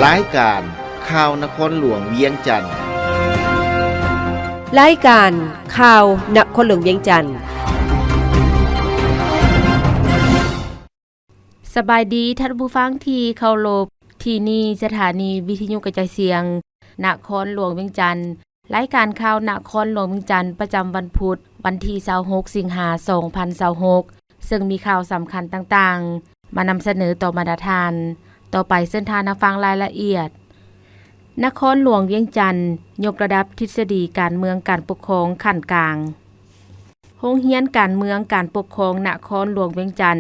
ລາຍການຂ່າວນະຄອນຫຼວງວຽງຈັນ. ລາຍການຂ່າວນະຄອນຫຼວງວຽງຈັນ. ສະບາຍດີທ່ານຜູ້ຟັງທີ່ເຄົາລົບ, ທີ່ນີ້ສະຖານີວິທະຍຸກະຈາຍສຽງນະຄອນຫຼວງວຽງຈັນ. ລາຍການຂ່າວນະຄອນຫຼວງວຽງຈັນ ປະຈຳວັນພຸດ ວັນທີຊາວຫົກ ສິງຫາ ສອງພັນຊາວຫົກ ເຊິ່ງມີຂ່າວສຳຄັນຕ່າງໆ ມານຳສະເໜີຕໍ່ບັນດາທ່ານ. ຕໍ່ໄປເຊີນທ່ານຮັບຟັງລາຍລະອຽດ. ນະຄອນຫຼວງວຽງຈັນຍົກລະດັບທິດສະດີການເມືອງການປົກຄອງຂັ້ນກາງ. ໂຮງຮຽນການເມືອງການປົກຄອງນະຄອນຫຼວງວຽງຈັນ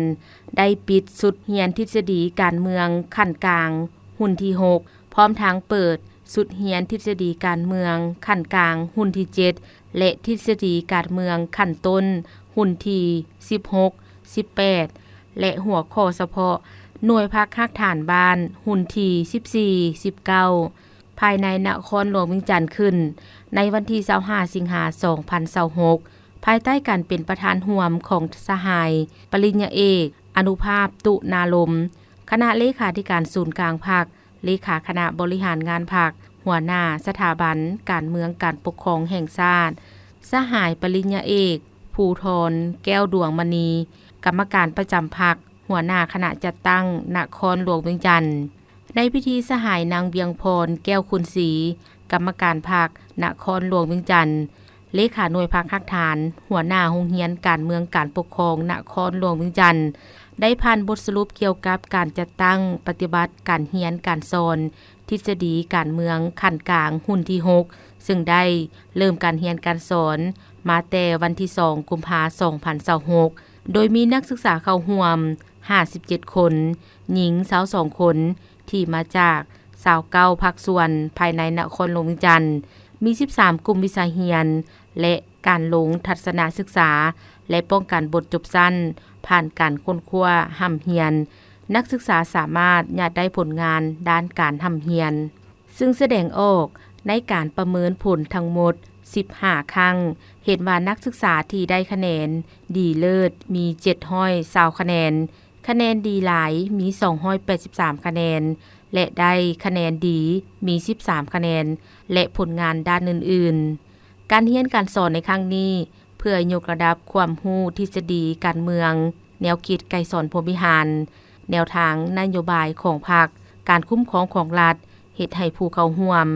ໄດ້ປິດຊຸດຮຽນທິດສະດີການເມືອງຂັ້ນກາງ ຮຸ່ນທີຫົກ ພ້ອມທັງເປີດຊຸດຮຽນທິດສະດີການເມືອງຂັ້ນກາງ ຮຸ່ນທີເຈັດ ແລະ ທິດສະດີການເມືອງຂັ້ນຕົ້ນ ຮຸ່ນທີສິບຫົກ ສິບແປດ ແລະ ຫົວຂໍ້ສະເພາະໜ່ວຍພັກຮາກຖານບ້ານ ຮຸ່ນທີສິບສີ່ ສິບເກົ້າ ພາຍໃນນະຄອນຫຼວງວຽງຈັນຂຶ້ນ ໃນວັນທີຊາວຫ້າ ສິງຫາ ສອງພັນຊາວຫົກ ພາຍໃຕ້ການເປັນປະທານຮ່ວມຂອງສະຫາຍປະລິນຍາເອກ ອະນຸພາບ ຕຸນາລົມ ຄະນະເລຂາທິການສູນກາງພັກ, ເລຂາຄະນະບໍລິຫານງານພັກ, ຫົວໜ້າສະຖາບັນການເມືອງການປົກຄອງແຫ່ງຊາດ, ສະຫາຍປະລິນຍາເອກ ພູທອນ ແກ້ວດວງມະນີ ກຳມະການປະຈຳພັກ, ຫົວໜ້າຄະນະຈັດຕັ້ງນະຄອນຫຼວງວຽງຈັນ. ໃນພິທີ ສະຫາຍນາງ ວຽງພອນ ແກ້ວຄຸນສີ ກຳມະການພັກນະຄອນຫຼວງວຽງຈັນ, ເລຂາໜ່ວຍພັກຮາກຖານ, ຫົວໜ້າໂຮງຮຽນການເມືອງການປົກຄອງນະຄອນຫຼວງວຽງຈັນ ໄດ້ຜ່ານບົດສະຫຼຸບກ່ຽວກັບການຈັດຕັ້ງປະຕິບັດການຮຽນການສອນທິດສະດີການເມືອງຂັ້ນກາງ ຮຸ່ນທີຫົກ ເຊິ່ງໄດ້ເລີ່ມການຮຽນການສອນມາແຕ່ວັນທີສອງ ກຸມພາ ສອງພັນຊາວຫົກ ໂດຍມີນັກສຶກສາເຂົ້າຮ່ວມ ຫ້າສິບເຈັດຄົນ, ຍິງ ຊາວສອງຄົນ ທີ່ມາຈາກ ຊາວເກົ້າ ພາກສ່ວນພາຍໃນນະຄອນຫຼວງວຽງຈັນ, ມີ ສິບສາມ ກຸ່ມວິຊາຮຽນ ແລະ ການລົງທັດສະນະສຶກສາ ແລະ ປ້ອງກັນບົດຈົບຊັ້ນ ຜ່ານການຄົ້ນຄວ້າຮ່ຳຮຽນ. ນັກສຶກສາສາມາດຍາດໄດ້ຜົນງານດ້ານການຮ່ຳຮຽນ. ຊຶ່ງສະແດງອອກໃນການປະເມີນຜົນທັງໝົດສິບຫ້າຄັ້ງ, ເຫັນວ່ານັກສຶກສາທີ່ໄດ້ຄະແນນດີເລີດມີເຈັດຮ້ອຍຊາວຄະແນນ, ຄະແນນດີຫຼາຍມີສອງຮ້ອຍແປດສິບສາມຄະແນນ ແລະ ໄດ້ຄະແນນດີມີສິບສາມຄະແນນ ແລະ ຜົນງານດ້ານອື່ນໆ. ການຮຽນການສອນໃນຄັ້ງນີ້ ເພື່ອຍົກລະດັບຄວາມຮູ້ທິດສະດີການເມືອງ, ແນວຄິດໄກສອນພົມວິຫານ, ແນວທາງນະໂຍບາຍຂອງພັກ, ການຄຸ້ມຄອງຂອງລັດ, ເຮັດໃຫ້ຜູ້ເຂົ້າຮ່ວມ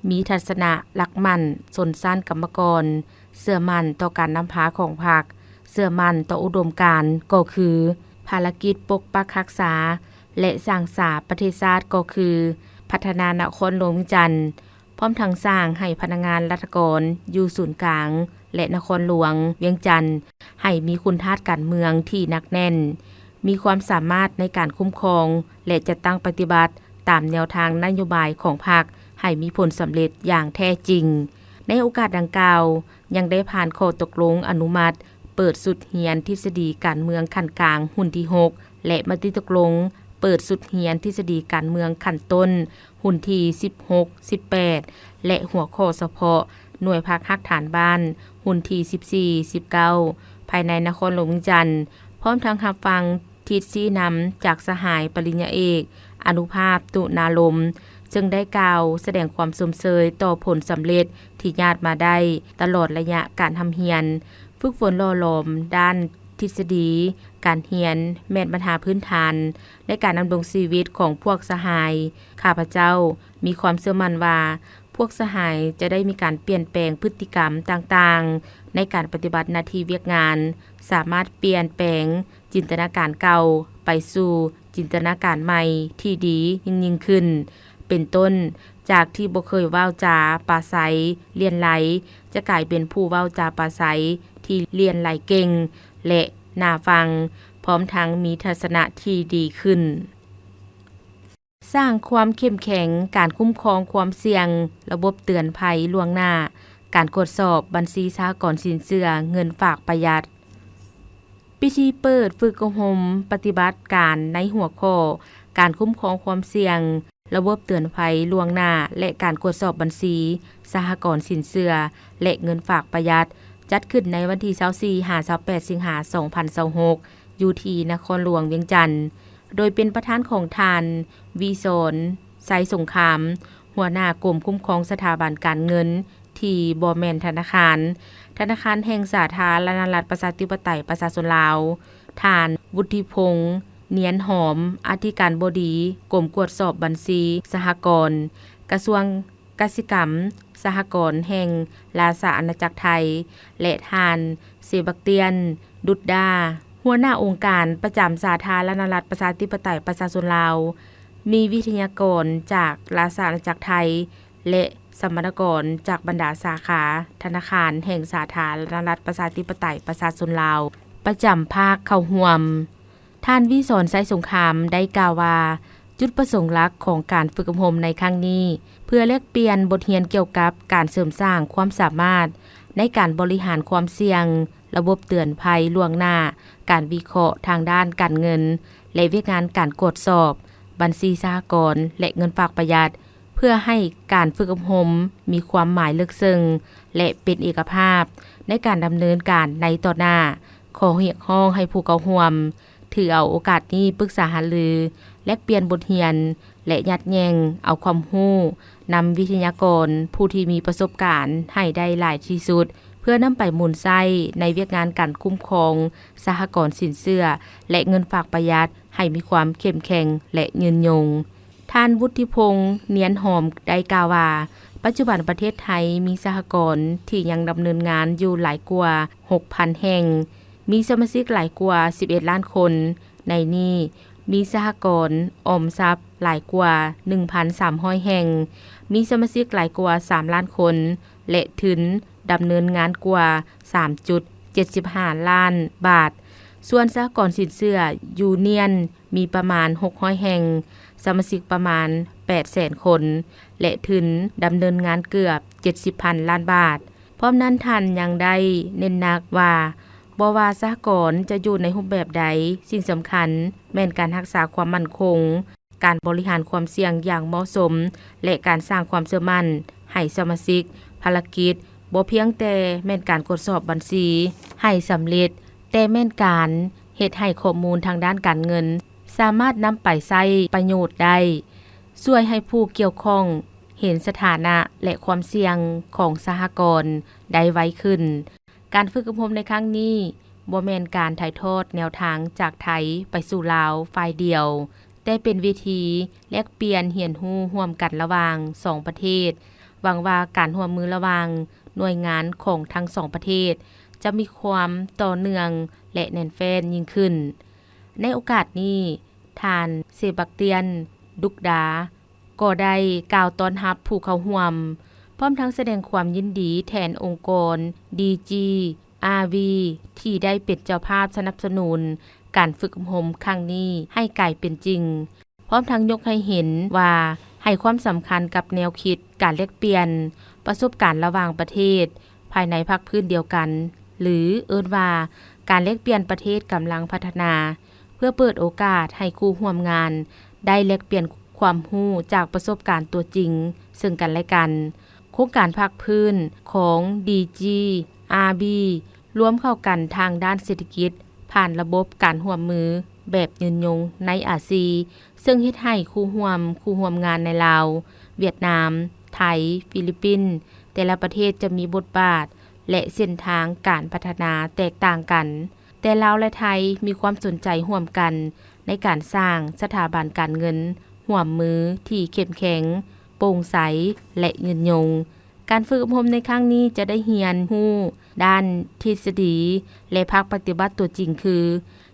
ມີທັດສະນະຫຼັກໝັ້ນຊົນຊັ້ນກຳມະກອນ, ເຊື່ອໝັ້ນຕໍ່ການນຳພາຂອງພັກ, ເຊື່ອໝັ້ນຕໍ່ອຸດົມການ ກໍຄື ພາລະກິດປົກປັກຮັກສາ ແລະ ສ້າງສາປະເທດຊາດ ກໍຄື ພັດທະນານະຄອນຫຼວງວຽງຈັນ, ພ້ອມທັງສ້າງໃຫ້ພະນັກງານລັດຖະກອນຢູ່ສູນກາງ ແລະ ນະຄອນຫຼວງວຽງຈັນ ໃຫ້ມີຄຸນທາດການເມືອງທີ່ໜັກແໜ້ນ, ມີຄວາມສາມາດໃນການຄຸ້ມຄອງ ແລະ ຈັດຕັ້ງປະຕິບັດຕາມແນວທາງນະໂຍບາຍຂອງພັກ ໃຫ້ມີຜົນສຳເລັດຢ່າງແທ້ຈິງ. ໃນໂອກາດດັ່ງກ່າວ ຍັງໄດ້ຜ່ານຂໍ້ຕົກລົງອະນຸມັດເປີດຊຸດຮຽນທິດສະດີການເມືອງຂັ້ນກາງ ຮຸ່ນທີຫົກ ແລະ ມະຕິຕົກລົງເປີດຊຸດຮຽນທິດສະດີການເມືອງຂັ້ນຕົ້ນ ຮຸ່ນທີສິບຫົກ ສິບແປດ ແລະ ຫົວຂໍ້ສະເພາະໜ່ວຍພັກຮາກຖານບ້ານ ຮຸ່ນທີສິບສີ່ ສິບເກົ້າ ພາຍໃນນະຄອນຫຼວງວຽງຈັນ, ພ້ອມທັງຮັບຟັງທິດຊີ້ນຳຈາກສະຫາຍປະລິນຍາເອກ ອະນຸພາບ ຕຸນາລົມ ເຊິ່ງໄດ້ກ່າວສະແດງຄວາມຊົມເຊີຍຕໍ່ຜົນສຳເລັດທີ່ຍາດມາໄດ້ຕະຫຼອດໄລຍະການຮ່ຳຮຽນ, ຝຶກຝົນຫຼໍ່ຫຼອມດ້ານທິດສະດີການຮຽນແມ່ນບັນຫາພື້ນຖານໃນການດຳລົງຊີວິດຂອງພວກສະຫາຍ. ຂ້າພະເຈົ້າມີຄວາມເຊື່ອໝັ້ນວ່າ ພວກສະຫາຍຈະໄດ້ມີການປ່ຽນແປງພຶດຕິກຳຕ່າງໆ ໃນການປະຕິບັດໜ້າທີ່ວຽກງານ, ສາມາດປ່ຽນແປງຈິນຕະນາການເກົ່າໄປສູ່ຈິນຕະນາການໃໝ່ທີ່ດີຍິ່ງໆຂຶ້ນ. ເປັນຕົ້ນ, ຈາກທີ່ບໍ່ເຄີຍເວົ້າຈາປາໄສຫຼຽນໄຫຼ ຈະກາຍເປັນຜູ້ເວົ້າຈາປາໄສທີ່ຫຼຽນໄຫຼເກັ່ງ ແລະ ໜ້າຟັງ, ພ້ອມທັງມີທັດສະນະທີ່ດີຂຶ້ນ. ສ້າງຄວາມເຂັ້ມແຂງການຄຸ້ມຄອງຄວາມສ່ຽງ, ລະບົບເຕືອນໄພລ່ວງໜ້າ, ການກວດສອບບັນຊີສະຫະກອນສິນເຊື່ອ, ເງິນຝາກປະຢັດ. ພິທີເປີດຝຶກອົບຮົມປະຕິບັດການໃນຫົວຂໍ້ ການຄຸ້ມຄອງຄວາມສ່ຽງ, ລະບົບເຕືອນໄພລ່ວງໜ້າ ແລະ ການກວດສອບບັນຊີສະຫະກອນສິນເຊື່ອ ແລະ ເງິນຝາກປະຢັດ ຈັດຂຶ້ນໃນວັນທີຊາວສີ່ ຫາ ຊາວແປດ ສິງຫາ ສອງພັນຊາວຫົກ ຢູ່ທີ່ນະຄອນຫຼວງວຽງຈັນ. ໂດຍເປັນປະທານຂອງທ່ານ ວິສອນ ໄຊສົງຄາມ, ຫົວໜ້າກົມຄຸ້ມຄອງສະຖາບັນການເງິນທີ່ບໍ່ແມ່ນທະນາຄານ, ທະນາຄານແຫ່ງສາທາລະນະລັດປະຊາທິປະໄຕປະຊາຊົນລາວ, ທ່ານ ວຸດທິພົງ ນຽນຫອມ, ອະທິການບໍດີ ກົມກວດສອບບັນຊີສະຫະກອນ, ກະຊວງກະສິກຳ, ສະຫະກອນແຫ່ງລາຊະອານາຈັກໄທ ແລະ ທ່ານ ເຊບາກຕຽນ ດຸດດາ, ຫົວໜ້າອົງການປະຈຳສາທາລະນະລັດປະຊາທິປະໄຕປະຊາຊົນລາວ, ມີວິທະຍາກອນຈາກລາຊະອານາຈັກໄທ ແລະ ສຳມະນາກອນຈາກບັນດາສາຂາທະນາຄານແຫ່ງສາທາລະນະລັດປະຊາທິປະໄຕປະຊາຊົນລາວ ປະຈຳພາກເຂົ້າຮ່ວມ. ທ່ານ ວິສອນ ໄຊສົງຄາມ ໄດ້ກ່າວວ່າ ຈຸດປະສົງຫຼັກຂອງການຝຶກອົບຮົມໃນຄັ້ງນີ້ ເພື່ອແລກປ່ຽນບົດຮຽນກ່ຽວກັບການເສີມສ້າງຄວາມສາມາດໃນການບໍລິຫານຄວາມສ່ຽງ, ລະບົບເຕືອນໄພລ່ວງໜ້າ, ການວິເຄາະທາງດ້ານການເງິນ ແລະ ວຽກງານການກວດສອບບັນຊີສະຫະກອນ ແລະ ເງິນຝາກປະຢັດ ເພື່ອໃຫ້ການຝຶກອົບຮົມມີຄວາມໝາຍເລິກເຊິ່ງ ແລະ ເປັນເອກະພາບໃນການດຳເນີນການໃນຕໍ່ໜ້າ. ຂໍຮຽກຮ້ອງໃຫ້ຜູ້ເຂົ້າຮ່ວມ ຖືເອົາໂອກາດນີ້ປຶກສາຫາລື, ແລກປ່ຽນບົດຮຽນ ແລະ ຍັດແຍ່ງເອົາຄວາມຮູ້ນຳວິທະຍາກອນຜູ້ທີ່ມີປະສົບການໃຫ້ໄດ້ຫຼາຍທີ່ສຸດ, ເພື່ອນຳໄປໝູນໃຊ້ໃນວຽກງານການຄຸ້ມຄອງສະຫະກອນສິນເຊື່ອ ແລະ ເງິນຝາກປະຢັດໃຫ້ມີຄວາມເຂັ້ມແຂງ ແລະ ຍືນຍົງ. ທ່ານ ວຸດທິພົງ ນຽນຫອມ ໄດ້ກ່າວວ່າ ປັດຈຸບັນປະເທດໄທມີສະຫະກອນທີ່ຍັງດຳເນີນງານຢູ່ຫຼາຍກວ່າຫົກພັນແຫ່ງ, ມີສະມາຊິກຫຼາຍກວ່າສິບເອັດລ້ານຄົນ, ໃນນີ້ມີສະຫະກອນອອມຊັບຫຼາຍກວ່າໜຶ່ງພັນສາມຮ້ອຍແຫ່ງ, ມີສະມາຊິກຫຼາຍກວ່າສາມລ້ານຄົນ ແລະ ທຶນດຳເນີນງານກວ່າສາມຈຸດເຈັດສິບຫ້າລ້ານບາດ. ສ່ວນສະຫະກອນສິນເຊື່ອ ຢູນຽນ ມີປະມານຫົກຮ້ອຍແຫ່ງ, ສະມາຊິກປະມານແປດແສນຄົນ ແລະ ທຶນດຳເນີນງານເກືອບເຈັດສິບພັນລ້ານບາດ. ພ້ອມນັ້ນທ່ານຍັງໄດ້ເນັ້ນໜັກວ່າ ບໍ່ວ່າສະຫະກອນຈະຢູ່ໃນຮູບແບບໃດ, ສິ່ງສຳຄັນແມ່ນການຮັກສາຄວາມໝັ້ນຄົງ, ການບໍລິຫານຄວາມສ່ຽງຢ່າງເໝາະສົມ ແລະ ການສ້າງຄວາມເຊື່ອໝັ້ນໃຫ້ສະມາຊິກ. ພາລະກິດບໍ່ພຽງແຕ່ແມ່ນການກວດສອບບັນຊີໃຫ້ສຳເລັດ, ແຕ່ແມ່ນການເຮັດໃຫ້ຂໍ້ມູນທາງດ້ານການເງິນສາມາດນຳໄປໃຊ້ປະໂຫຍດໄດ້, ຊ່ວຍໃຫ້ຜູ້ກ່ຽວຂ້ອງເຫັນສະຖານະ ແລະ ຄວາມສ່ຽງຂອງສະຫະກອນໄດ້ໄວຂຶ້ນ. ການຝຶກອົບຮົມໃນຄັ້ງນີ້ບໍ່ແມ່ນການຖ່າຍທອດແນວທາງຈາກໄທໄປສູ່ລາວຝ່າຍດຽວ, ແຕ່ເປັນເວທີແລກປ່ຽນຮຽນຮູ້ຮ່ວມກັນລະຫວ່າງສອງປະເທດ. ຫວັງວ່າການຮ່ວມມືລະຫວ່າງໜ່ວຍງານຂອງທັງສອງປະເທດຈະມີຄວາມຕໍ່ເນື່ອງ ແລະ ແໜ້ນແຟ້ນຍິ່ງຂຶ້ນ. ໃນໂອກາດນີ້, ທ່ານ ເຊບາກຕຽນ ດຸກດາ ກໍໄດ້ກ່າວຕ້ອນຮັບຜູ້ເຂົ້າຮ່ວມ, ພ້ອມທັງສະແດງຄວາມຍິນດີແທນອົງກອນ ດີຈີ ອາວີ ທີ່ໄດ້ເປັນເຈົ້າພາບສະໜັບສະໜູນການຝຶກອົບຮົມຄັ້ງນີ້ໃຫ້ກາຍເປັນຈິງ, ພ້ອມທັງຍົກໃຫ້ເຫັນວ່າໃຫ້ຄວາມສຳຄັນກັບແນວຄິດການແລກປ່ຽນປະສົບການລະຫວ່າງປະເທດພາຍໃນພາກພື້ນດຽວກັນ ຫຼື ເອີ້ນວ່າການແລກປ່ຽນປະເທດກຳລັງພັດທະນາ, ເພື່ອເປີດໂອກາດໃຫ້ຄູ່ຮ່ວມງານໄດ້ແລກປ່ຽນຄວາມຮູ້ຈາກປະສົບການຕົວຈິງເຊິ່ງກັນແລະກັນ. ໂຄງການພາກພື້ນຂອງ ດີຈີ ອາບີ ລວມເຂົ້າກັນທາງດ້ານເສດຖະກິດ ຜ່ານລະບົບການຮ່ວມມືແບບຍືນຍົງໃນອາຊີ, ເຊິ່ງເຮັດໃຫ້ຄູ່ຮ່ວມ, ຄູ່ຮ່ວມງານໃນລາວ, ຫວຽດນາມ, ໄທ, ຟີລິບປິນ ແຕ່ລະປະເທດຈະມີບົດບາດ ແລະ ເສັ້ນທາງການພັດທະນາແຕກຕ່າງກັນ, ແຕ່ລາວ ແລະ ໄທ ມີຄວາມສົນໃຈຮ່ວມກັນໃນການສ້າງສະຖາບັນການເງິນຮ່ວມມືທີ່ເຂັ້ມແຂງ, ໂປ່ງໃສ ແລະ ຍືນຍົງ. ການຝຶກອົບຮົມໃນຄັ້ງນີ້ຈະໄດ້ຮຽນຮູ້ດ້ານທິດສະດີ ແລະ ພາກປະຕິບັດຕົວຈິງ ຄື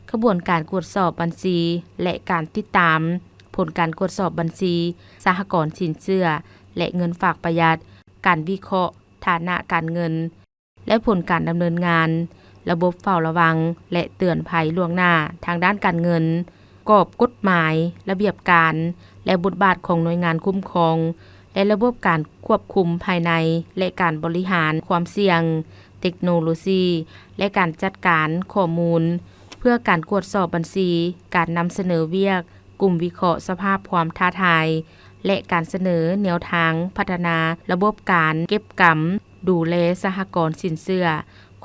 ຂະບວນການກວດສອບບັນຊີ ແລະ ການຕິດຕາມຜົນການກວດສອບບັນຊີສະຫະກອນສິນເຊື່ອ ແລະ ເງິນຝາກປະຢັດ, ການວິເຄາະຖານະການເງິນ ແລະ ຜົນການດຳເນີນງານ, ລະບົບເຝົ້າລະວັງ ແລະ ເຕືອນໄພລ່ວງໜ້າທາງດ້ານການເງິນ, ກອບກົດໝາຍ, ລະບຽບການ ແລະ ບົດບາດຂອງໜ່ວຍງານຄຸ້ມຄອງ ແລະ ລະບົບການຄວບຄຸມພາຍໃນ ແລະ ການບໍລິຫານຄວາມສ່ຽງ, ເຕັກໂນໂລຊີ ແລະ ການຈັດການຂໍ້ມູນ ເພື່ອການກວດສອບບັນຊີ, ການນຳສະເໜີວຽກ ກຸ່ມວິເຄາະສະພາບຄວາມທ້າທາຍ ແລະ ການສະເໜີແນວທາງພັດທະນາລະບົບການເກັບກຳດູແລສະຫະກອນສິນເຊື່ອ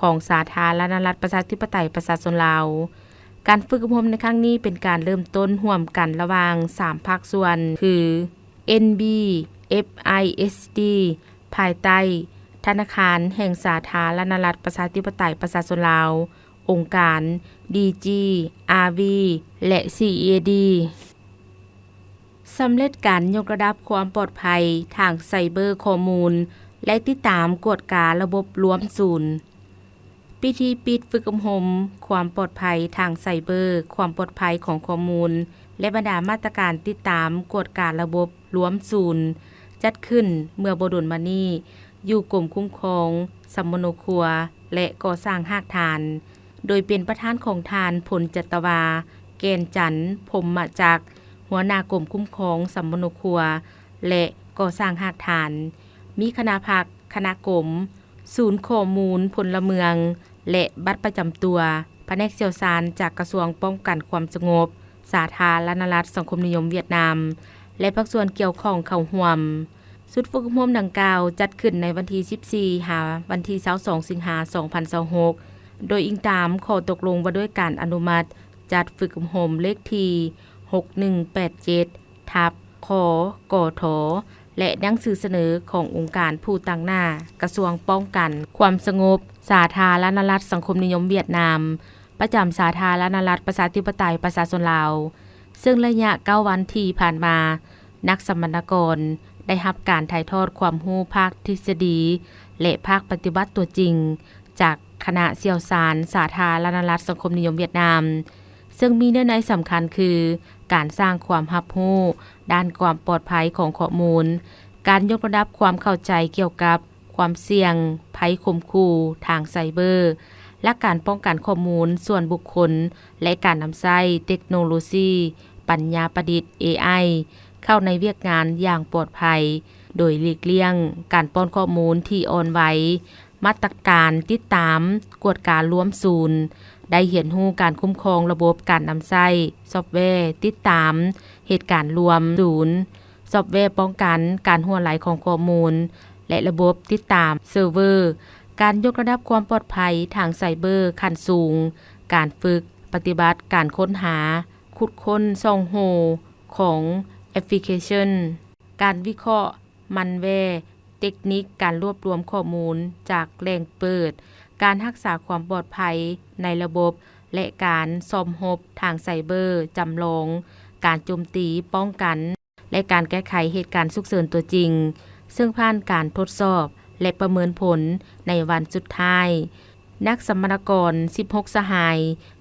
ຂອງສາທາລະນະລັດປະຊາທິປະໄຕປະຊາຊົນລາວ. ການຝຶກອົບຮົມໃນຄັ້ງນີ້ເປັນການເລີ່ມຕົ້ນຮ່ວມກັນລະຫວ່າງສາມພາກສ່ວນ ຄື ເອັນບີເອັຟໄອເອັສດີ ພາຍໃຕ້ທະນາຄານແຫ່ງສາທາລະນະລັດ ປະຊາທິປະໄຕ ປະຊາຊົນລາວ, ອົງການ ດີຈີ ອາວີ ແລະ ຊີເອດີ ສຳເລັດການຍົກລະດັບຄວາມປອດໄພທາງໄຊເບີຂໍ້ມູນ ແລະ ຕິດຕາມກວດກາລະບົບລວມສູນ. ພິທີປິດຝຶກອົບຮົມຄວາມປອດໄພທາງໄຊເບີ, ຄວາມປອດໄພຂອງຂໍ້ມູນ ແລະ ບັນດາມາດຕະການຕິດຕາມກວດກາລະບົບລວມສູນ ຈັດຂຶ້ນເມື່ອບໍ່ດົນມານີ້ ຢູ່ກົມຄຸ້ມຄອງສຳມະໂນຄົວ ແລະ ກໍ່ສ້າງຮາກຖານ ໂດຍເປັນປະທານຂອງທ່ານ ພົນຈັດຕະວາ ແກ່ນຈັນ ພົມມະຈັກ, ຫົວໜ້າກົມຄຸ້ມຄອງສຳມະໂນຄົວ ແລະ ກໍ່ສ້າງຮາກຖານ, ມີຄະນະພັກ, ຄະນະກົມ, ສູນຂໍ້ມູນພົນລະເມືອງ ແລະ ບັດປະຈຳຕົວ, ພະແນກຊ່ຽວຊານຈາກກະຊວງປ້ອງກັນຄວາມສະຫງົບ ສາທາລະນະລັດສັງຄົມນິຍົມຫວຽດນາມ ແລະ ພາກສ່ວນກ່ຽວຂ້ອງເຂົ້າຮ່ວມ. ຊຸດຝຶກອົບຮົມດັ່ງກ່າວຈັດຂຶ້ນໃນວັນທີສິບສີ່ ຫາວັນທີຊາວສອງ ສິງຫາ ສອງພັນຊາວຫົກ ໂດຍອີງຕາມຂໍ້ຕົກລົງວ່າດ້ວຍການອະນຸມັດຈັດຝຶກອົບຮົມເລກທີ ຫົກໜຶ່ງແປດເຈັດ ທັບ ຄກທ ແລະ ໜັງສືສະເໜີຂອງອົງການຜູ້ຕາງໜ້າກະຊວງປ້ອງກັນຄວາມສະຫງົບ ສາທາລະນະລັດສັງຄົມນິຍົມຫວຽດນາມ ປະຈຳສາທາລະນະລັດປະຊາທິປະໄຕປະຊາຊົນລາວ, ເຊິ່ງໄລຍະເກົ້າວັນທີ່ຜ່ານມາ, ນັກສຳມະນາກອນໄດ້ຮັບການຖ່າຍທອດຄວາມຮູ້ພາກທິດສະດີ ແລະ ພາກປະຕິບັດຕົວຈິງ ຈາກຄະນະຊ່ຽວຊານສາທາລະນະລັດສັງຄົມນິຍົມຫວຽດນາມ, ເຊິ່ງມີເນື້ອໃນສຳຄັນຄື ການສ້າງຄວາມຮັບຮູ້ດ້ານຄວາມປອດໄພຂອງຂໍ້ມູນ, ການຍົກລະດັບຄວາມເຂົ້າໃຈກ່ຽວກັບຄວາມສ່ຽງໄພຂົ່ມຂູ່ທາງໄຊເບີ, ຫຼັກການປ້ອງກັນຂໍ້ມູນສ່ວນບຸກຄົນ ແລະ ການນຳໃຊ້ເຕັກໂນໂລຊີປັນຍາປະດິດ ເອໄອ ເຂົ້າໃນວຽກງານຢ່າງປອດໄພ, ໂດຍຫຼີກລ່ຽງການປ້ອນຂໍ້ມູນທີ່ອ່ອນໄຫວ, ມາດຕະການຕິດຕາມກວດກາລວມສູນ, ໄດ້ຮຽນຮູ້ການຄຸ້ມຄອງລະບົບການນຳໃຊ້ຊອບແວຕິດຕາມເຫດການລວມສູນ, ຊອບແວປ້ອງກັນການຮົ່ວໄຫຼຂອງຂໍ້ມູນ ແລະ ລະບົບຕິດຕາມເຊີເວີ, ການຍົກລະດັບຄວາມປອດໄພທາງໄຊເບີຂັ້ນສູງ, ການຝຶກປະຕິບັດການຄົ້ນຫາ, ຂຸດຄົ້ນຊ່ອງໂຫວ່ຂອງແອັບພລິເຄຊັນ, ການວິເຄາະ, ໝັ່ນແວ, ເຕັກນິກການລວບລວມຂໍ້ມູນຈາກແຫຼ່ງເປີດ, ການຮັກສາຄວາມປອດໄພໃນລະບົບ ແລະ ການສ້ອມຮົບທາງໄຊເບີຈຳລອງ, ການໂຈມຕີປ້ອງກັນ ແລະ ການແກ້ໄຂເຫດການສຸກເສີນຕົວຈິງ, ເຊິ່ງຜ່ານການທົດສອບ ແລະ ປະເມີນຜົນໃນວັນສຸດທ້າຍ. ນັກສຳມະນາກອນສິບຫົກສະຫາຍ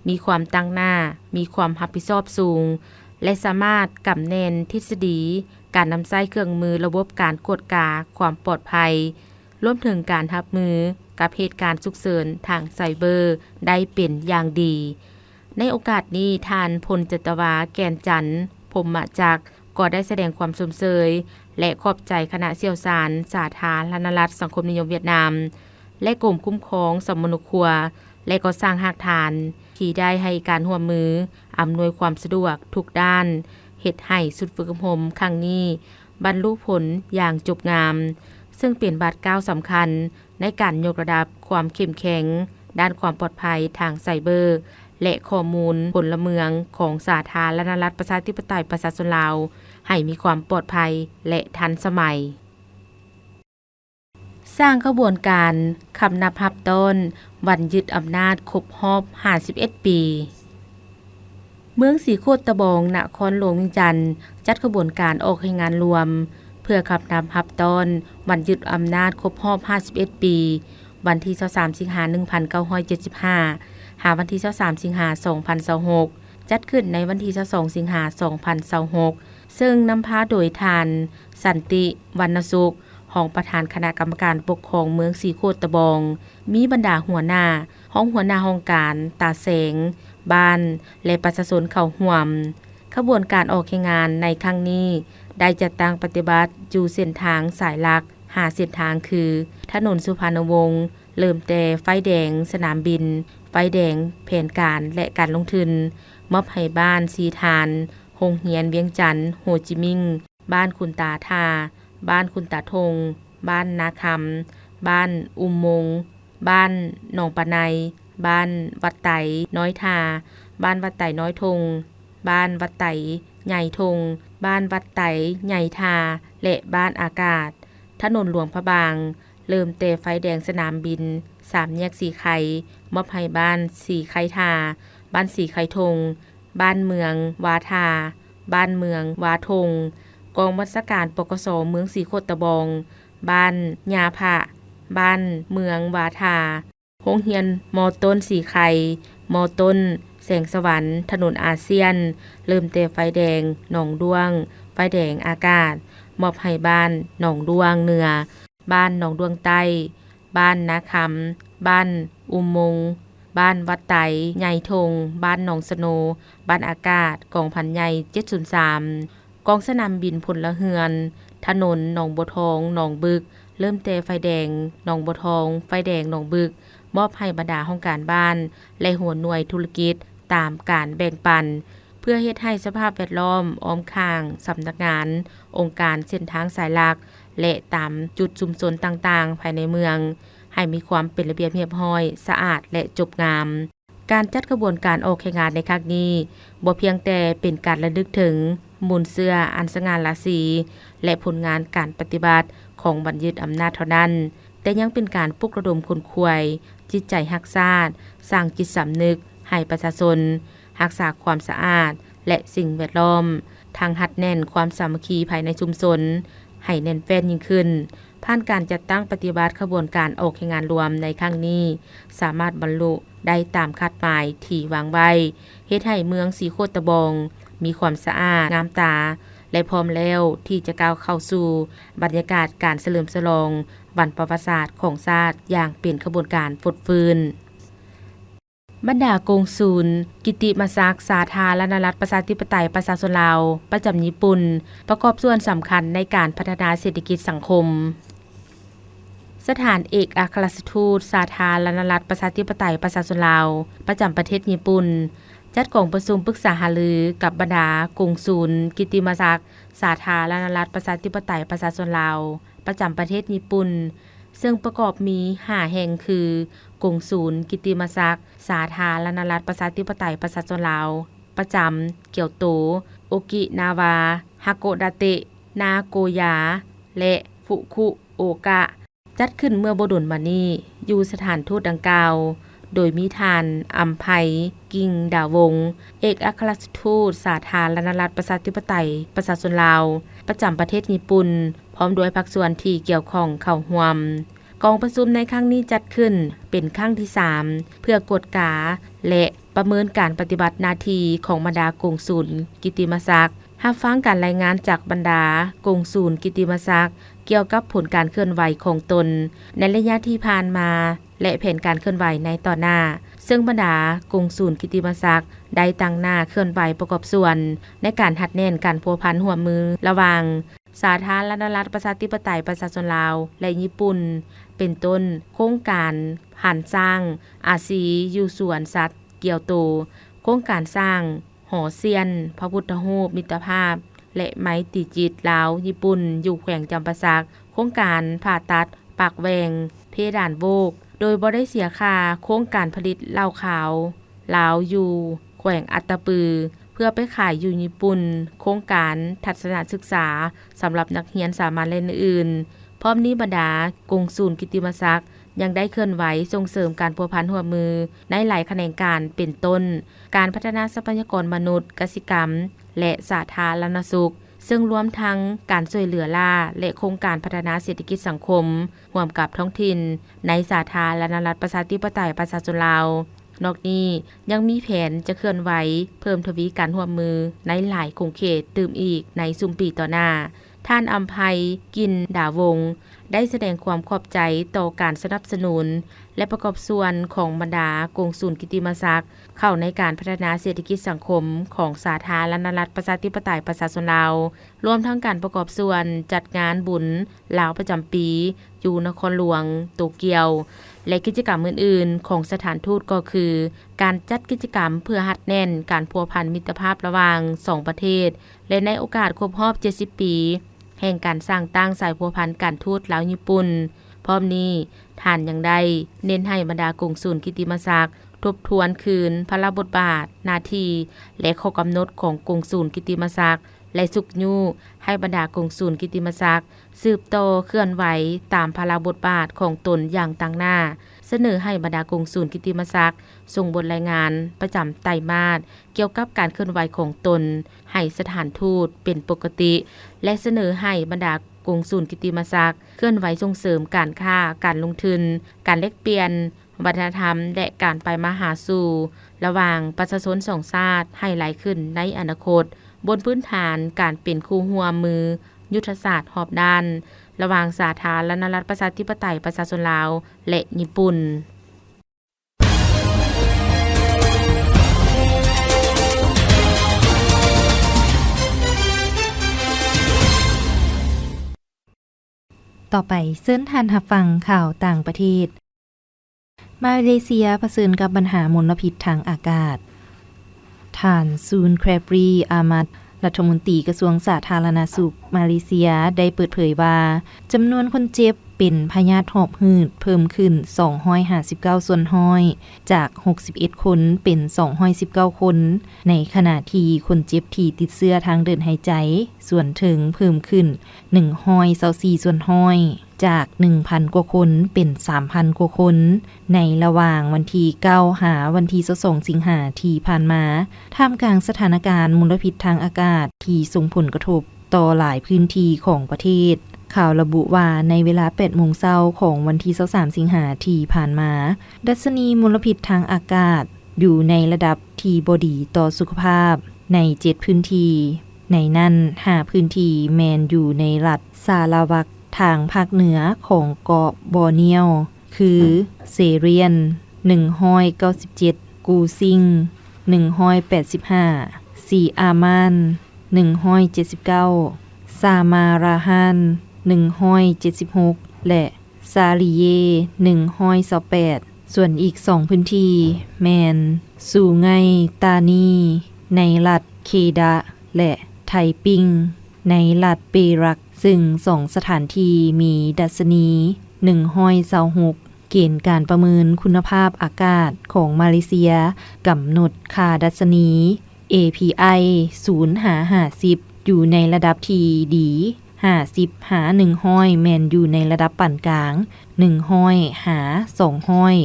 ມີຄວາມຕາງໜ້າ, ມີຄວາມຮັບຜິດຊອບສູງ ແລະ ສາມາດກຳແໜ້ນທິດສະດີການນຳໃຊ້ເຄື່ອງມືລະບົບການກວດກາຄວາມປອດໄພ, ລວມເຖິງການຮັບມືກັບເຫດການສຸກເສີນທາງໄຊເບີໄດ້ເປັນຢ່າງດີ. ໃນໂອກາດນີ້, ທ່ານ ພົນຈັດຕະວາ ແກ່ນຈັນ ພົມມະຈັກ ກໍໄດ້ສະແດງຄວາມຊົມເຊີຍ ແລະ ຂອບໃຈຄະນະຊ່ຽວຊານສາທາລະນະລັດສັງຄົມນິຍົມຫວຽດນາມ ແລະ ກົມຄຸ້ມຄອງສຳມະໂນຄົວ ແລະ ກໍ່ສ້າງຮາກຖານ ທີ່ໄດ້ໃຫ້ການຮ່ວມມືອຳນວຍຄວາມສະດວກທຸກດ້ານ, ເຮັດໃຫ້ຊຸດຝຶກອົບຮົມຄັ້ງນີ້ບັນລຸຜົນຢ່າງຈົບງາມ, ເຊິ່ງເປັນບາດກ້າວສຳຄັນໃນການຍົກລະດັບຄວາມເຂັ້ມແຂງດ້ານຄວາມປອດໄພທາງໄຊເບີ ແລະ ຂໍ້ມູນພົນລະເມືອງຂອງສາທາລະນະລັດປະຊາທິປະໄຕປະຊາຊົນລາວ ໃຫ້ມີຄວາມປອດໄພ ແລະ ທັນສະໄໝ. ສ້າງຂະບວນການຄຳນັບຮັບຕ້ອນວັນຍຶດອຳນາດຄົບຮອບຫ້າສິບເອັດປີ. ເມືອງສີໂຄດຕະບອງ ນະຄອນຫຼວງວຽງຈັນ ຈັດຂະບວນການອອກແຮງງານລວມ ເພື່ອຄຳນັບຮັບຕ້ອນວັນຍຶດອຳນາດຄົບຮອບຫ້າສິບເອັດປີ, ວັນທີຊາວສາມ ສິງຫາ ໜຶ່ງພັນເກົ້າຮ້ອຍເຈັດສິບຫ້າ ຫາວັນທີຊາວສາມ ສິງຫາ ສອງພັນຊາວຫົກ ຈັດຂຶ້ນໃນວັນທີຊາວສອງ ສິງຫາ ສອງພັນຊາວຫົກ ເຊິ່ງນຳພາໂດຍທ່ານ ສັນຕິ ວັນນະສຸກ ຮອງປະທານຄະນະກຳມະການປົກຄອງເມືອງສີໂຄດຕະບອງ, ມີບັນດາຫົວໜ້າ, ຮອງຫົວໜ້າຫ້ອງການ, ຕາແສງ, ບ້ານ ແລະ ປະຊາຊົນເຂົ້າຮ່ວມ. ຂະບວນການອອກແຮງງານໃນຄັ້ງນີ້ ໄດ້ຈັດຕັ້ງປະຕິບັດຢູ່ເສັ້ນທາງສາຍຫຼັກຫ້າເສັ້ນທາງ ຄື ຖະໜົນສຸພານຸວົງ, ເລີ່ມແຕ່ໄຟແດງສະໜາມບິນ, ໄຟແດງແຜນການ ແລະ ການລົງທຶນ, ມອບໃຫ້ບ້ານຊີທານ, ໂຮງຮຽນວຽງຈັນ ໂຮຈິມິງ, ບ້ານຂຸນຕາທ່າ, ບ້ານຂຸນຕາທົ່ງ, ບ້ານນາຄຳ, ບ້ານອຸໂມງ, ບ້ານໜອງປາໄນ, ບ້ານວັດໄຕນ້ອຍທ່າ, ບ້ານວັດໄຕນ້ອຍທົ່ງ, ບ້ານວັດໄຕໃຫຍ່ທົ່ງ, ບ້ານວັດໄຕ, ໃຫຍ່ທ່າ ແລະ ບ້ານອາກາດ. ຖະໜົນຫຼວງພະບາງ ເລີ່ມແຕ່ໄຟແດງສະໜາມບິນ, ສາມແຍກສີໄຄ ມອບໃຫ້ບ້ານສີໄຄທ່າ, ບ້ານສີໄຄທົ່ງ, ບ້ານເມືອງວາທ່າ, ບ້ານເມືອງວາທົ່ງ. ກອງບັນຊາການ ປກສ ເມືອງສີໂຄດຕະບອງ, ບ້ານຫຍ້າພະ, ບ້ານເມືອງວາທ່າ. ໂຮງຮຽນ ມ.ຕົ້ນສີໄຄ, ມ.ຕົ້ນແສງສະຫວັນ, ຖະໜົນອາຊຽນ, ເລີ່ມແຕ່ໄຟແດງໜອງດ້ວງ, ໄຟແດງອາກາດ ມອບໃຫ້ບ້ານໜອງດ້ວງເໜືອ, ບ້ານໜອງດ້ວງໃຕ້, ບ້ານນາຄຳ, ບ້ານອຸໂມງ, ບ້ານວັດໄຕ, ໃຫຍ່ທົ່ງ, ບ້ານໜອງສະໂນ, ບ້ານອາກາດ, ກອງພັນໃຫຍ່ ເຈັດສູນສາມ. ກອງສະໜາມບິນພົນລະເຮືອນ, ຖະໜົນໜອງບົວທອງ, ໜອງບຶກ, ເລີ່ມແຕ່ໄຟແດງໜອງບົວທອງ, ໄຟແດງໜອງບຶກ, ມອບໃຫ້ບັນດາຫ້ອງການບ້ານ ແລະ ຫົວໜ່ວຍທຸລະກິດຕາມການແບ່ງປັນ, ເພື່ອເຮັດໃຫ້ສະພາບແວດລ້ອມອ້ອມຂ້າງສຳນັກງານ, ອົງການເສັ້ນທາງສາຍຫຼັກ ແລະ ຕາມຈຸດຊຸມຊົນຕ່າງໆພາຍໃນເມືອງ ໃຫ້ມີຄວາມເປັນລະບຽບຮຽບຮ້ອຍ, ສະອາດ ແລະ ຈົບງາມ. ການຈັດຂະບວນການອອກແຮງງານໃນຄັ້ງນີ້ ບໍ່ພຽງແຕ່ເປັນການລະນຶກເຖິງມູນເຊື້ອອັນສະຫງ່າລາສີ ແລະ ຜົນງານການປະຕິວັດຂອງບັນຍຶດອຳນາດເທົ່ານັ້ນ, ແຕ່ຍັງເປັນການປຸກລະດົມຂົນຂວາຍຈິດໃຈຮັກຊາດ, ສ້າງຈິດສຳນຶກໃຫ້ປະຊາຊົນ, ຮັກສາຄວາມສະອາດ ແລະ ສິ່ງແວດລ້ອມ, ທັງຮັດແໜ້ນຄວາມສາມັກຄີພາຍໃນຊຸມຊົນໃຫ້ແໜ້ນແຟ້ນຍິ່ງຂຶ້ນ. ຜ່ານການຈັດຕັ້ງປະຕິບັດຂະບວນການອອກແຮງງານລວມໃນຄັ້ງນີ້ ສາມາດບັນລຸ ໄດ້ຕາມຄາດໝາຍທີ່ວາງໄວ້, ເຮັດໃຫ້ເມືອງສີໂຄດຕະບອງມີຄວາມສະອາດງາມຕາ ແລະ ພ້ອມແລ້ວທີ່ຈະກ້າວເຂົ້າສູ່ບັນຍາກາດການສະເຫຼີມສະຫຼອງວັນປະຫວັດສາດຂອງຊາດຢ່າງເປັນຂະບວນການຟົດຟື້ນ. ບັນດາກົງສູນກິດຕິມະສັກສາທາລະນະລັດປະຊາທິປະໄຕປະຊາຊົນລາວປະຈຳຍີ່ປຸ່ນ ປະກອບສ່ວນສຳຄັນໃນການພັດທະນາເສດຖະກິດສັງຄົມ. ສະຖານເອກອັກຄະລັດຖະທູດສາທາລະນະລັດປະຊາທິປະໄຕປະຊາຊົນລາວປະຈຳປະເທດຍີ່ປຸ່ນ ຈັດກອງປະຊຸມປຶກສາຫາລືກັບບັນດາກົງສູນກິດຕິມະສັກສາທາລະນະລັດປະຊາທິປະໄຕປະຊາຊົນລາວປະຈຳປະເທດຍີ່ປຸ່ນ, ເຊິ່ງປະກອບມີຫ້າແຫ່ງຄື ກົງສູນກິດຕິມະສັກສາທາລະນະລັດປະຊາທິປະໄຕປະຊາຊົນລາວປະຈຳກຽວໂຕ, ໂອກິນາວາ, ຮາໂກດາເຕະ, ນາໂກຢາ ແລະ ຟຸຄຸໂອກະ. ຈັດຂຶ້ນເມື່ອບໍ່ດົນມານີ້ຢູ່ສະຖານທູດດັ່ງກ່າວ, ໂດຍມີທ່ານ ອຳໄພ ກິ່ງດາວົງ ເອກອັກຄະລັດຖະທູດສາທາລະນະລັດປະຊາທິປະໄຕປະຊາຊົນລາວປະຈຳປະເທດຍີ່ປຸ່ນ ພ້ອມດ້ວຍພາກສ່ວນທີ່ກ່ຽວຂ້ອງເຂົ້າຮ່ວມ. ກອງປະຊຸມໃນຄັ້ງນີ້ຈັດຂຶ້ນເປັນຄັ້ງທີສາມ ເພື່ອກວດກາ ແລະ ປະເມີນການປະຕິບັດໜ້າທີ່ຂອງບັນດາກົງສູນກິດຕິມະສັກ, ຮັບຟັງການລາຍງານຈາກບັນດາກົງສູນກິດຕິມະສັກ ກ່ຽວກັບຜົນການເຄື່ອນໄຫວຂອງຕົນໃນໄລຍະທີ່ຜ່ານມາ ແລະ ແຜນການເຄື່ອນໄຫວໃນຕໍ່ໜ້າ, ເຊິ່ງບັນດາກົງສູນກິດຕິມະສັກໄດ້ຕັ້ງໜ້າເຄື່ອນໄຫວປະກອບສ່ວນໃນການຮັດແໜ້ນການພົວພັນຮ່ວມມືລະຫວ່າງສາທາລະນະລັດປະຊາທິປະໄຕປະຊາຊົນລາວ ແລະ ຍີ່ປຸ່ນ ເປັນຕົ້ນ ໂຄງການຫັນຊ້າງອາຊີຢູ່ສວນສັດກຽວໂຕ, ໂຄງການສ້າງ ຫໍຊຽນ, ພະພຸດທະຮູບມິດຕະພາບ ແລະ ໄມຕີຈິດລາວຍີ່ປຸ່ນ ຢູ່ແຂວງຈຳປາສັກ, ໂຄງການຜ່າຕັດປາກແຫວ່ງເພດານໂຫວກ ໂດຍບໍ່ໄດ້ເສຍຄ່າ, ໂຄງການຜະລິດເຫຼົ້າຂາວລາວຢູ່ແຂວງອັດຕະປື ເພື່ອໄປຂາຍຢູ່ຍີ່ປຸ່ນ, ໂຄງການທັດສະນະສຶກສາສຳລັບນັກຮຽນສາມັນ ແລະ ອື່ນໆ. ພ້ອມນີ້ບັນດາກົງສູນກິດຕິມະສັກ ຍັງໄດ້ເຄື່ອນໄຫວສົ່ງເສີມການພົວພັນຮ່ວມມືໃນຫຼາຍຂະແໜງການ ເປັນຕົ້ນ ການພັດທະນາຊັບພະຍາກອນມະນຸດ, ກະສິກຳ ແລະ ສາທາລະນະສຸກ, ເຊິ່ງລວມທັງການຊ່ວຍເຫຼືອລ້າ ແລະ ໂຄງການພັດທະນາເສດຖະກິດສັງຄົມຮ່ວມກັບທ້ອງຖິ່ນໃນສາທາລະນະລັດປະຊາທິປະໄຕປະຊາຊົນລາວ. ນອກນີ້ຍັງມີແຜນຈະເຄື່ອນໄຫວເພີ່ມທະວີການຮ່ວມມືໃນຫຼາຍຂົງເຂດຕື່ມອີກໃນຊຸມປີຕໍ່ໜ້າ. ທ່ານ ອຳໄພ ກິ່ນດາວົງ ໄດ້ສະແດງຄວາມຂອບໃຈຕໍ່ການສະໜັບສະໜູນ ແລະ ປະກອບສ່ວນຂອງບັນດາກົງສູນກິດຕິມະສັກ ເຂົ້າໃນການພັດທະນາເສດຖະກິດສັງຄົມຂອງສາທາລະນະລັດປະຊາທິປະໄຕປະຊາຊົນລາວ, ລວມທັງການປະກອບສ່ວນຈັດງານບຸນລາວປະຈຳປີຢູ່ນະຄອນຫຼວງໂຕກຽວ ແລະ ກິດຈະກຳອື່ນໆຂອງສະຖານທູດ ກໍຄື ການຈັດກິດຈະກຳເພື່ອຮັດແໜ້ນການພົວພັນມິດຕະພາບລະຫວ່າງສອງປະເທດ ແລະ ໃນໂອກາດຄົບຮອບເຈັດສິບປີ ແຫ່ງການສ້າງຕັ້ງສາຍພົວພັນການທູດລາວຍີ່ປຸ່ນ. ພ້ອມນີ້, ທ່ານຍັງໄດ້ເນັ້ນໃຫ້ບັນດາກົງສູນກິດຕິມະສັກ ທົບທວນຄືນພາລະບົດບາດ, ໜ້າທີ່ ແລະ ຂໍ້ກຳນົດຂອງກົງສູນກິດຕິມະສັກ ແລະ ຊຸກຍູ້ໃຫ້ບັນດາກົງສູນກິດຕິມະສັກສືບຕໍ່ເຄື່ອນໄຫວຕາມພາລະບົດບາດຂອງຕົນຢ່າງຕັ້ງໜ້າ, ສະເໜີໃຫ້ບັນດາກົງສູນກິດຕິມະສັກສົ່ງບົດລາຍງານປະຈຳໄຕມາດກ່ຽວກັບການເຄື່ອນໄຫວຂອງຕົນໃຫ້ສະຖານທູດເປັນປົກກະຕິ ແລະ ສະເໜີໃຫ້ບັນດາກົງສູນກິດຕິມະສັກເຄື່ອນໄຫວສົ່ງເສີມການຄ້າ, ການລົງທຶນ, ການແລກປ່ຽນ ວັດທະນະທຳ ແລະ ການໄປມາຫາສູ່ລະຫວ່າງປະຊາຊົນສອງຊາດໃຫ້ຫຼາຍຂຶ້ນໃນອະນາຄົດ, ບົນພື້ນຖານການເປັນຄູ່ຮ່ວມມືຍຸດທະສາດຮອບດ້ານ ລະຫວ່າງສາທາລະນະລັດປະຊາທິປະໄຕປະຊາຊົນລາວ ແລະ ຍີ່ປຸ່ນ. ຕໍ່ໄປ, ເຊີນທ່ານຮັບຟັງຂ່າວຕ່າງປະເທດ. ມາເລເຊຍຜະເຊີນກັບບັນຫາມົນລະພິດທາງອາກາດ. ທ່ານ ຊູນ ແຄຣບຣີ ອາມັດ ລັດຖະມົນຕີກະຊວງສາທາລະນະສຸກມາເລເຊຍ ໄດ້ເປີດເຜີຍວ່າ ຈຳນວນຄົນເຈັບເປັນພະຍາດຫອບຫືດເພີ່ມຂຶ້ນສອງຮ້ອຍຫ້າສິບເກົ້າສ່ວນຮ້ອຍ ຈາກຫົກສິບເອັດຄົນເປັນສອງຮ້ອຍສິບເກົ້າຄົນ, ໃນຂະນະທີ່ຄົນເຈັບທີ່ຕິດເຊື້ອທາງເດີນຫາຍໃຈສ່ວນເທິງເພີ່ມຂຶ້ນໜຶ່ງຮ້ອຍຊາວສີ່ສ່ວນຮ້ອຍ ຈາກໜຶ່ງພັນກວ່າຄົນເປັນສາມພັນກວ່າຄົນ ໃນລະຫວ່າງວັນທີເກົ້າຫາວັນທີຊາວສອງສິງຫາທີ່ຜ່ານມາ, ທ່າມກາງສະຖານະການມົນລະພິດທາງອາກາດທີ່ສົ່ງຜົນກະທົບຕໍ່ຫຼາຍພື້ນທີ່ຂອງປະເທດ. ຂ່າວລະບຸວ່າ ໃນເວລາແປດໂມງເຊົ້າຂອງວັນທີຊາວສາມສິງຫາທີ່ຜ່ານມາ, ດັດຊະນີມົນລະພິດທາງອາກາດຢູ່ໃນລະດັບທີ່ບໍ່ດີຕໍ່ສຸຂະພາບໃນເຈັດພື້ນທີ່. ໃນນັ້ນ ຫ້າພື້ນທີ່ແມ່ນຢູ່ໃນລັດສາລາວັກ ທາງພາກເໜືອຂອງເກາະບໍເນຍວ ຄື ເຊຣຽນ ໜຶ່ງຮ້ອຍເກົ້າສິບເຈັດ, ກູຊິງ ໜຶ່ງຮ້ອຍແປດສິບຫ້າ, ຊີອາມານ ໜຶ່ງຮ້ອຍເຈັດສິບເກົ້າ, ຊາມາຣາຮານ ໜຶ່ງຮ້ອຍເຈັດສິບຫົກ ແລະ ຊາລີເຢ ໜຶ່ງຮ້ອຍຊາວແປດ. ສ່ວນອີກສອງພື້ນທີ່ແມ່ນ ຊູໄງຕານີ ໃນລັດເຄດະ ແລະ ໄທປິງ ໃນລັດເປຣັກ, ເຊິ່ງສອງສະຖານທີ່ມີດັດຊະນີໜຶ່ງຮ້ອຍຊາວຫົກ. ເກນການປະເມີນຄຸນນະພາບອາກາດຂອງມາເລເຊຍກຳນົດຄ່າດັດຊະນີ ເອພີໄອ ສູນຫາຫ້າສິບ ຢູ່ໃນລະດັບທີ່ດີ, ຫ້າສິບຫາໜຶ່ງຮ້ອຍ ແມ່ນຢູ່ໃນລະດັບປານກາງ, ໜຶ່ງຮ້ອຍຫາສອງຮ້ອຍ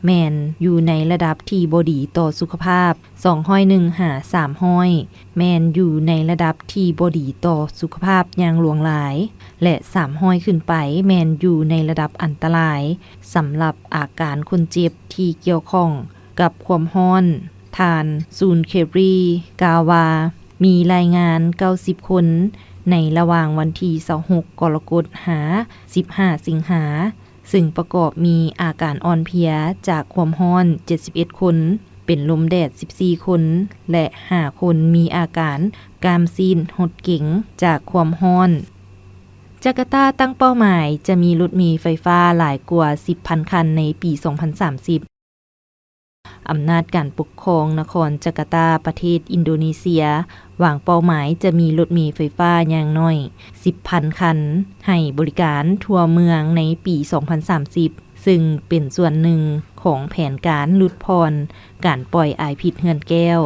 ແມ່ນຢູ່ໃນລະດັບທີ່ບໍ່ດີຕໍ່ສຸຂະພາບ, ສອງຮ້ອຍໜຶ່ງຫາສາມຮ້ອຍ ແມ່ນຢູ່ໃນລະດັບທີ່ບໍ່ດີຕໍ່ສຸຂະພາບຢ່າງຫຼວງຫຼາຍ ແລະ ສາມຮ້ອຍຂຶ້ນໄປ ແມ່ນຢູ່ໃນລະດັບອັນຕະລາຍ. ສຳລັບອາການຄົນເຈັບທີ່ກ່ຽວຂ້ອງກັບຄວາມຮ້ອນ, ທ່ານ ຊູນ ເຄບຣີ ກ່າວວ່າ ມີລາຍງານເກົ້າສິບຄົນໃນລະຫວ່າງວັນທີຊາວຫົກ ກໍລະກົດ ຫາ ສິບຫ້າ ສິງຫາ, ເຊິ່ງປະກອບມີອາການອ່ອນເພຍຈາກຄວາມຮ້ອນ ເຈັດສິບເອັດຄົນ, ເປັນລົມແດດ ສິບສີ່ຄົນ ແລະ ຫ້າຄົນມີອາການກ້າມຊີ້ນຫົດເກັງຈາກຄວາມຮ້ອນ. ຈາກາຕາຕັ້ງເປົ້າໝາຍຈະມີລົດເມໄຟຟ້າຫຼາຍກວ່າ ສິບພັນ ຄັນໃນປີ ສອງພັນສາມສິບ. ອຳນາດການປົກຄອງນະຄອນຈາກາຕາ ປະເທດອິນໂດເນເຊຍ ວາງເປົ້າໝາຍຈະມີລົດເມໄຟຟ້າຢ່າງໜ້ອຍ ສິບພັນ ຄັນ ໃຫ້ບໍລິການທົ່ວເມືອງໃນປີ ສອງພັນສາມສິບ ເຊິ່ງເປັນສ່ວນໜຶ່ງຂອງແຜນການຫຼຸດຜ່ອນການປ່ອຍອາຍພິດເຮືອນແກ້ວ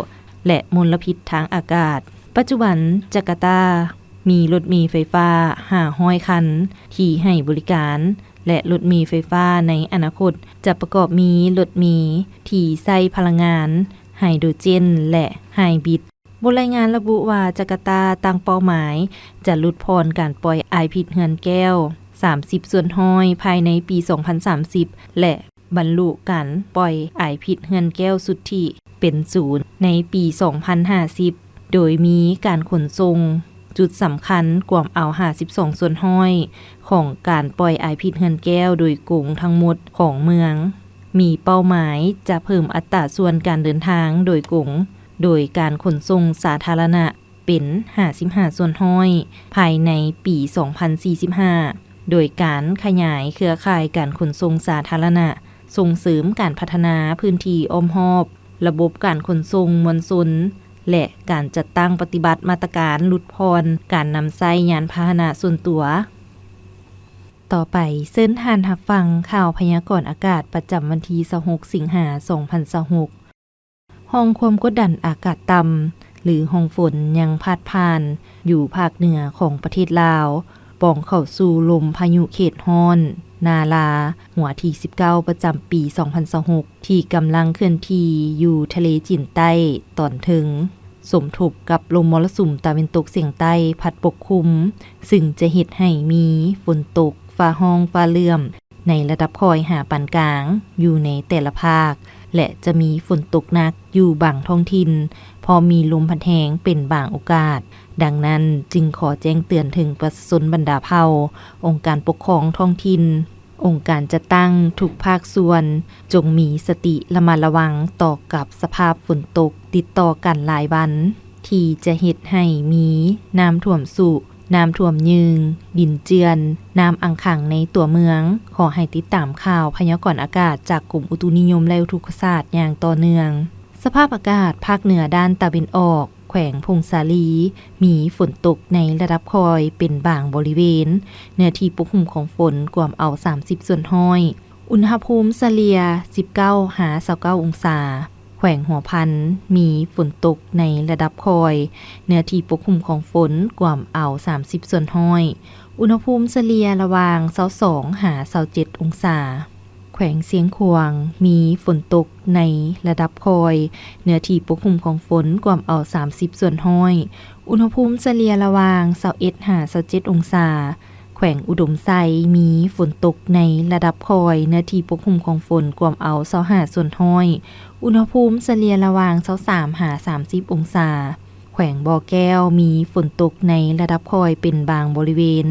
ແລະ ມົນລະພິດທາງອາກາດ. ປັດຈຸບັນ ຈາກາຕາ ມີລົດເມໄຟຟ້າ ຫ້າຮ້ອຍ ຄັນ ທີ່ໃຫ້ບໍລິການ ແລະ ລົດເມໄຟຟ້າໃນອະນາຄົດຈະປະກອບມີລົດເມທີ່ໃຊ້ພະລັງງານໄຮໂດຣເຈນ ແລະ ໄຮບຣິດ. ບົດລາຍງານລະບຸວ່າ ຈາກາຕາຕັ້ງເປົ້າໝາຍຈະຫຼຸດຜ່ອນການປ່ອຍອາຍພິດເຮືອນແກ້ວ ສາມສິບສ່ວນຮ້ອຍ ພາຍໃນປີ ສອງພັນສາມສິບ ແລະ ບັນລຸການປ່ອຍອາຍພິດເຮືອນແກ້ວສຸດທິເປັນສູນໃນປີ ສອງພັນຫ້າສິບ ໂດຍມີການຂົນສົ່ງຈຸດສຳຄັນກວມເອົາ ຫ້າສິບສອງສ່ວນຮ້ອຍ ຂອງການປ່ອຍອາຍພິດເຮືອນແກ້ວໂດຍກົງທັງໝົດຂອງເມືອງ. ມີເປົ້າໝາຍຈະເພີ່ມອັດຕາສ່ວນການເດີນທາງໂດຍກົງໂດຍການຂົນສົ່ງສາທາລະນະ ເປັນ ຫ້າສິບຫ້າສ່ວນຮ້ອຍ ພາຍໃນປີ ສອງພັນສີ່ສິບຫ້າ ໂດຍການຂະຫຍາຍເຄືອຂ່າຍການຂົນສົ່ງສາທາລະນະ, ສົ່ງເສີມການພັດທະນາພື້ນທີ່ອ້ອມຮອບ, ລະບົບການຂົນສົ່ງມວນຊົນ ແລະ ການຈັດຕັ້ງປະຕິບັດມາດຕະການຫຼຸດຜ່ອນການນຳໃຊ້ຍານພາຫະນະສ່ວນຕົວ. ຕໍ່ໄປເຊີນທ່ານຮັບຟັງຂ່າວພະຍາກອນອາກາດປະຈຳວັນທີຊາວຫົກ ສິງຫາ ສອງພັນຊາວຫົກ. ຮ່ອງຄວາມກົດດັນອາກາດຕ່ຳ ຫຼື ຮ່ອງຝົນຍັງພາດຜ່ານຢູ່ພາກເໜືອຂອງປະເທດລາວ, ປ່ອງເຂົ້າສູ່ລົມພາຍຸເຂດຮ້ອນນາລາ ຫົວທີສິບເກົ້າ ປະຈຳປີສອງພັນຊາວຫົກ ທີ່ກຳລັງເຄື່ອນທີ່ຢູ່ທະເລຈີນໃຕ້ຕອນເທິງ, ສົມທົບກັບລົມມໍລະສຸມຕາເວັນຕົກສຽງໃຕ້ພັດປົກຄຸມ, ຊຶ່ງຈະເຮັດໃຫ້ມີຝົນຕົກ ຟ້າຮ້ອງຟ້າເຫຼື້ອມໃນລະດັບຄ່ອຍຫາປານກາງຢູ່ໃນແຕ່ລະພາກ ແລະ ຈະມີຝົນຕົກໜັກຢູ່ບາງທ້ອງຖິ່ນ, ພ້ອມມີລົມພັດແຮງເປັນບາງໂອກາດ. ດັ່ງນັ້ນ, ຈຶ່ງຂໍແຈ້ງເຕືອນເຖິງປະຊາຊົນບັນດາເຜົ່າ, ອົງການປົກຄອງທ້ອງຖິ່ນ, ອົງການຈັດຕັ້ງທຸກພາກສ່ວນ, ຈົ່ງມີສະຕິລະມັດລະວັງຕໍ່ກັບສະພາບຝົນຕົກຕິດຕໍ່ກັນຫຼາຍວັນ ທີ່ຈະເຮັດໃຫ້ມີນ້ຳຖ້ວມຊຸ, ນ້ຳຖ້ວມຍືງ, ດິນເຈື່ອນ, ນ້ຳອັ່ງຂັງໃນຕົວເມືອງ. ຂໍໃຫ້ຕິດຕາມຂ່າວພະຍາກອນອາກາດຈາກກົມອຸຕຸນິຍົມ ແລະ ອຸທົກກະສາດຢ່າງຕໍ່ເນື່ອງ. ສະພາບອາກາດພາກເໜືອດ້ານຕາເວັນອອກ, ແຂວງຜົ້ງສາລີ ມີຝົນຕົກໃນລະດັບຄ່ອຍເປັນບາງບໍລິເວນ, ເນື້ອທີ່ປົກຄຸມຂອງຝົນກວມເອົາສາມສິບສ່ວນຮ້ອຍ, ອຸນຫະພູມສະເລ່ຍສິບເກົ້າຫາຊາວເກົ້າອົງສາ. ແຂວງຫົວພັນ ມີຝົນຕົກໃນລະດັບຄ່ອຍ, ເນື້ອທີ່ປົກຄຸມຂອງຝົນກວມເອົາສາມສິບສ່ວນຮ້ອຍ, ອຸນຫະພູມສະເລ່ຍລະຫວ່າງຊາວສອງຫາຊາວເຈັດອົງສາ. ແຂວງຊຽງຂວາງ ມີຝົນຕົກໃນລະດັບຄ່ອຍ, ເນື້ອທີ່ປົກຄຸມຂອງຝົນກວມເອົາສາມສິບສ່ວນຮ້ອຍ, ອຸນຫະພູມສະເລ່ຍລະຫວ່າງຊາວເອັດຫາຊາວເຈັດອົງສາ. ແຂວງອຸດົມໄຊ ມີຝົນຕົກໃນລະດັບຄ່ອຍ, ເນື້ອທີ່ປົກຄຸມຂອງຝົນກວມເອົາຊາວຫ້າສ່ວນຮ້ອຍ, ອຸນຫະພູມສະເລ່ຍລະຫວ່າງຊາວສາມຫາສາມສິບອົງສາ. ແຂວງບໍ່ແກ້ວ ມີຝົນຕົກໃນລະດັບຄ່ອຍເປັນບາງບໍລິເວນ,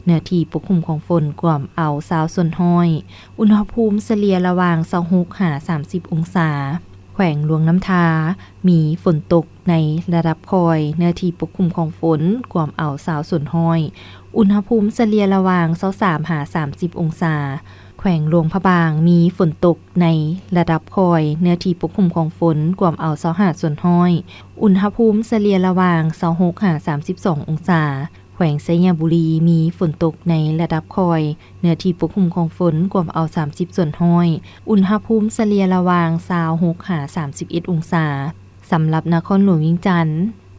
ເນື້ອທີ່ປົກຄຸມຂອງຝົນກວມເອົາຊາວສ່ວນຮ້ອຍ, ອຸນຫະພູມສະເລ່ຍລະຫວ່າງຊາວຫົກຫາສາມສິບອົງສາ. ແຂວງຫຼວງນ້ຳທາ ມີຝົນຕົກໃນລະດັບຄ່ອຍ, ເນື້ອທີ່ປົກຄຸມຂອງຝົນກວມເອົາຊາວສ່ວນຮ້ອຍ, ອຸນຫະພູມສະເລ່ຍລະຫວ່າງຊາວສາມຫາສາມສິບອົງສາ. ແຂວງຫຼວງພະບາງ ມີຝົນຕົກໃນລະດັບຄ່ອຍ, ເນື້ອທີ່ປົກຄຸມຂອງຝົນກວມເອົາຊາວຫ້າສ່ວນຮ້ອຍ, ອຸນຫະພູມສະເລ່ຍລະຫວ່າງຊາວຫົກຫາສາມສິບສອງອົງສາ. ແຂວງໄຊຍະບູລີ ມີຝົນຕົກໃນລະດັບຄ່ອຍ, ເນື້ອທີ່ປົກຄຸມຂອງຝົນກວມເອົາສາມສິບສ່ວນຮ້ອຍ, ອຸນຫະພູມສະເລ່ຍລະຫວ່າງຊາວຫົກຫາສາມສິບເອັດອົງສາ. ສຳລັບນະຄອນຫຼວງວຽງຈັນ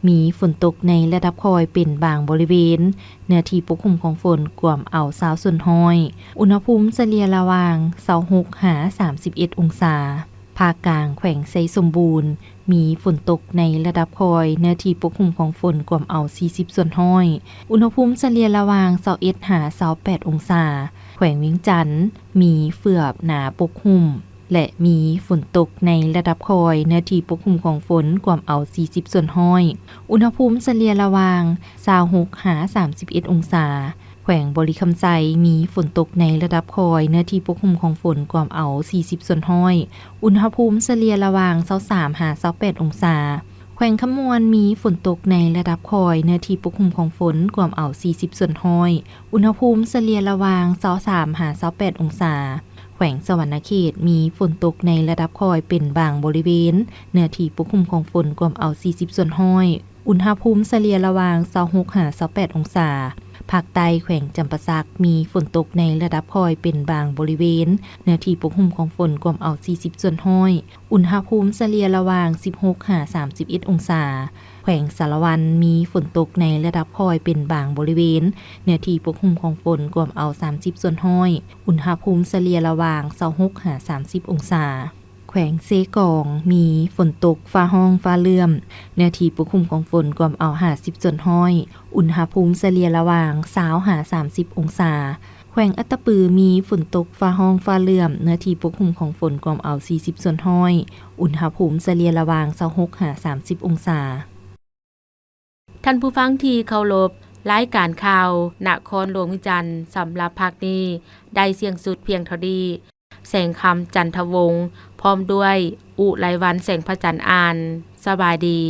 ມີຝົນຕົກໃນລະດັບຄ່ອຍເປັນບາງບໍລິເວນ, ເນື້ອທີ່ປົກຄຸມຂອງຝົນກວມເອົາຊາວສ່ວນຮ້ອຍ, ອຸນຫະພູມສະເລ່ຍລະຫວ່າງຊາວຫົກຫາສາມສິບເອັດອົງສາ. ພາກກາງແຂວງໄຊສົມບູນ ມີຝົນຕົກໃນລະດັບຄ່ອຍ, ເນື້ອທີ່ປົກຄຸມຂອງຝົນກວມເອົາສີ່ສິບສ່ວນຮ້ອຍ, ອຸນຫະພູມສະເລ່ຍລະຫວ່າງຊາວເອັດຫາຊາວແປດອົງສາ. ແຂວງວຽງຈັນ ມີເຟືອບໜາປົກຫຸ້ມ ແລະ ມີຝົນຕົກໃນລະດັບຄ່ອຍ, ເນື້ອທີ່ປົກຄຸມຂອງຝົນກວມເອົາສີ່ສິບສ່ວນຮ້ອຍ, ອຸນຫະພູມສະເລ່ຍລະຫວ່າງຊາວຫົກຫາສາມສິບເອັດອົງສາ. ແຂວງບໍລິຄຳໄຊ ມີຝົນຕົກໃນລະດັບຄ່ອຍ, ເນື້ອທີ່ປົກຄຸມຂອງຝົນກວມເອົາສີ່ສິບສ່ວນຮ້ອຍ, ອຸນຫະພູມສະເລ່ຍລະຫວ່າງຊາວສາມຫາຊາວແປດອົງສາ. ແຂວງຄຳມ່ວນ ມີຝົນຕົກໃນລະດັບຄ່ອຍ, ເນື້ອທີ່ປົກຄຸມຂອງຝົນກວມເອົາສີ່ສິບສ່ວນຮ້ອຍ, ອຸນຫະພູມສະເລ່ຍລະຫວ່າງຊາວສາມຫາຊາວແປດອົງສາ. ແຂວງສະຫວັນນະເຂດ ມີຝົນຕົກໃນລະດັບຄ່ອຍເປັນບາງບໍລິເວນ, ເນື້ອທີ່ປົກຄຸມຂອງຝົນກວມເອົາສີ່ສິບສ່ວນຮ້ອຍ, ອຸນຫະພູມສະເລ່ຍລະຫວ່າງຊາວຫົກຫາຊາວແປດອົງສາ. ພາກໃຕ້ແຂວງຈຳປາສັກ ມີຝົນຕົກໃນລະດັບຄ່ອຍເປັນບາງບໍລິເວນ, ເນື້ອທີ່ປົກຫຸ້ມຂອງຝົນກວມເອົາສີ່ສິບສ່ວນຮ້ອຍ, ອຸນຫະພູມສະເລ່ຍລະຫວ່າງສິບຫົກຫາສາມສິບເອັດອົງສາ. ແຂວງສາລະວັນ ມີຝົນຕົກໃນລະດັບຄ່ອຍເປັນບາງບໍລິເວນ, ເນື້ອທີ່ປົກຫຸ້ມຂອງຝົນກວມເອົາສາມສິບສ່ວນຮ້ອຍ, ອຸນຫະພູມສະເລ່ຍລະຫວ່າງຊາວຫົກຫາສາມສິບອົງສາ. ແຂວງເຊກອງ ມີຝົນຕົກຟ້າຮ້ອງຟ້າເຫຼື້ອມ, ເນື້ອທີ່ປົກຄຸມຂອງຝົນກວມເອົາຫ້າສິບສ່ວນຮ້ອຍ, ອຸນຫະພູມສະເລ່ຍລະຫວ່າງຊາວຫາສາມສິບອົງສາ. ແຂວງອັດຕະປື ມີຝົນຕົກຟ້າຮ້ອງຟ້າເຫຼື້ອມ, ເນື້ອທີ່ປົກຄຸມຂອງຝົນກວມເອົາສີ່ສິບສ່ວນຮ້ອຍ, ອຸນຫະພູມສະເລ່ຍລະຫວ່າງຊາວຫົກຫາສາມສິບອົງສາ. ທ່ານຜູ້ຟັງທີ່ເຄົາລົບ, ລາຍການຂ່າວນະຄອນຫຼວງວຽງຈັນສຳລັບພາກນີ້ໄດ້ສິ້ນສຸດພຽງເທົ່ານີ້. ແສງຄຳ ຈັນທະວົງ ພ້ອມດ້ວຍ ອຸໄລວັນ ແສງພະຈັນ ອ່ານ. ສະບາຍດີ.